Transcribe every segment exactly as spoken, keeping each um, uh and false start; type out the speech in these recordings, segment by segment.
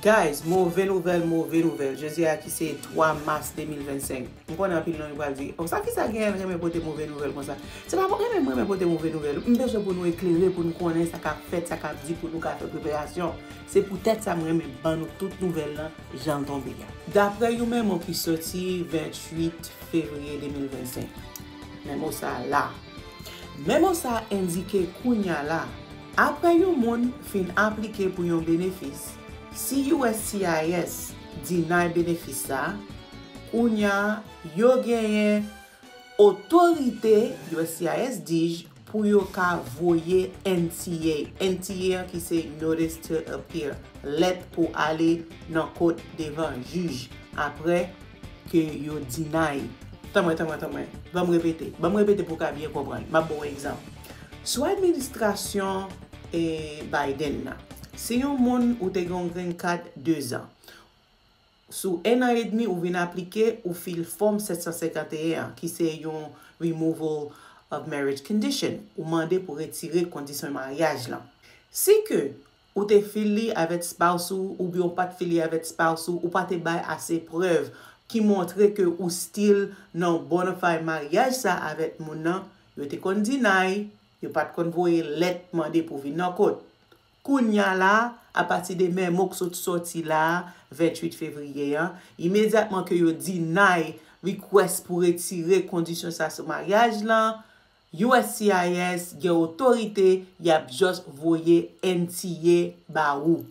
Guys, move nouvèl, move nouvèl. Jodi a ki se twa mas de mil vennsenk. M konnen anpil nan nou pral di, "Oh, sa ki sa genyen renmen pote move nouvèl konsa?" Se pa pou renmen mwen renmen pote move nouvèl. M bezwen pou nou eklere, pou nou konnen sa k ap fèt, sa k ap di, pou nou ka fè preparasyon. Se poutèt sa m renmen ban nou tout nouvèl lan jan l tonbe a. Daprè yon memo ki soti venntuit fevriye de mil vennsenk. Memo sa la. Memo sa endike kounya la, apre yon moun fin aplike pou yon benefis, si U S C I S deny benefis sa, kounya yo genyen otorite U S C I S dij pou yo ka voye N T A. N T A an ki se Notice to Appear, lèt pou ale nan kot devan jij apre ke yo deny. Tanmwen, tanmwen, tanmwen. Ban m repete. Ban m repete pou w ka byen konprann. M ap ba w egzanp. Sou administrasyon e Biden nan, si yon moun ou te gen yon green card dezan, sou en an edmi ou vin aplike, ou fil fòm sèt san senkanteyen an, ki se yon removal of marriage condition, ou mande pou retire kondisyon maryaj lan. Si ke ou te fil li avèk spouse ou, oubyen ou pa t fil li avèk spouse ou, ou pa te bay ase prèv ki montre ke ou still nan bona fide maryaj sa avèk moun nan, yo te konn deny, yo pa t konn voye lèt mande pou vin nan kot. Kounya la, apati de memo k sot soti la, venntuit fevriye an, imedyatman ke yo deny request pou retire kondisyon sa sou maryaj lan, U S C I S gen otorite, y ap just voye N T A ba ou.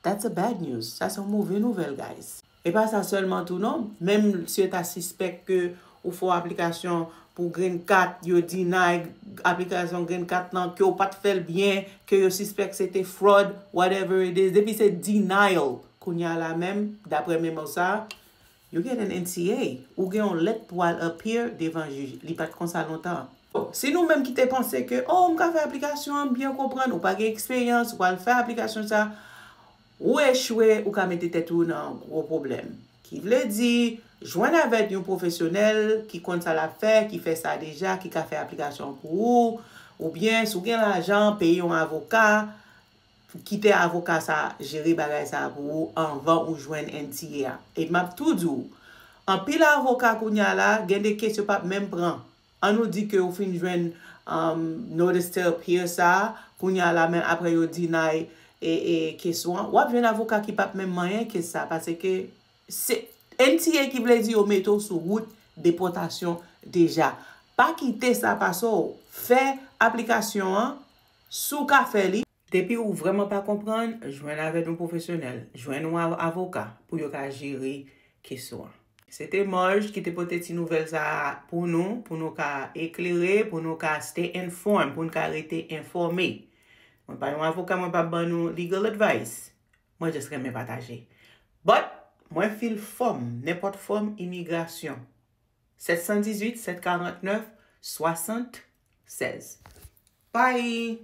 That's a bad news. Sa se yon move nouvèl, guys. E pa sa sèlman tou non, menm si yo ta sispèk ke ou fè aplikasyon pou green card, yo deny aplikasyon green card lan, ke w pa t fè l byen, ke yo sispèk se te fraud, whatever it is, depi se denial, kounya la menm, daprè memo sa, you get an N T A. Ou gen yon lèt pou al appear devan jij. Li pa t konsa lontan. Si nou menm ki te panse ke, oh, m ka fè aplikasyon an, m byen konprann, ou pa gen eksperyans, ou al fè aplikasyon sa, ou echwe, ou ka mete tèt ou nan gwo pwoblèm. Ki vle di, jwenn avèk yon pwofesyonèl ki konn sa l ap fè, ki fè sa deja, ki ka fè aplikasyon pou ou, oubyen si w gen lajan, peye yon avoka, kite avoka sa jere bagay sa pou ou anvan ou jwenn N T A a. E m ap tou di w, anpil avoka kounya la, gen de kes yo p ap menm pran. An nou di ke ou fin jwenn, um, notice to appear sa, kounya la, men apre yo deny e, e kes ou an, w ap jwenn avoka ki p ap menm manyen kes sa, paske se N T A ki vle di yo mete w sou wout depòtasyon deja. Pa kite sa pase w. Fè aplikasyon an, si w ka fè li. Depi ou vrèman pa konprann, jwenn avèk yon pwofesyonèl, jwenn yon av-, avoka pou yo ka jere kes ou an. Se te Marge ki te pote ti nouvèl sa a pou nou, pou nou ka eklere, pou nou ka stay informed, pou nou ka rete enfòme. Mwen pa yon avoka, mwen pa ban nou legal advice. Mwen just renmen pataje. But, mwen fil fòm, nenpòt fòm imigrasyon. Sèt san dizuit, sèt karant nèf, swasant sèz. Bye!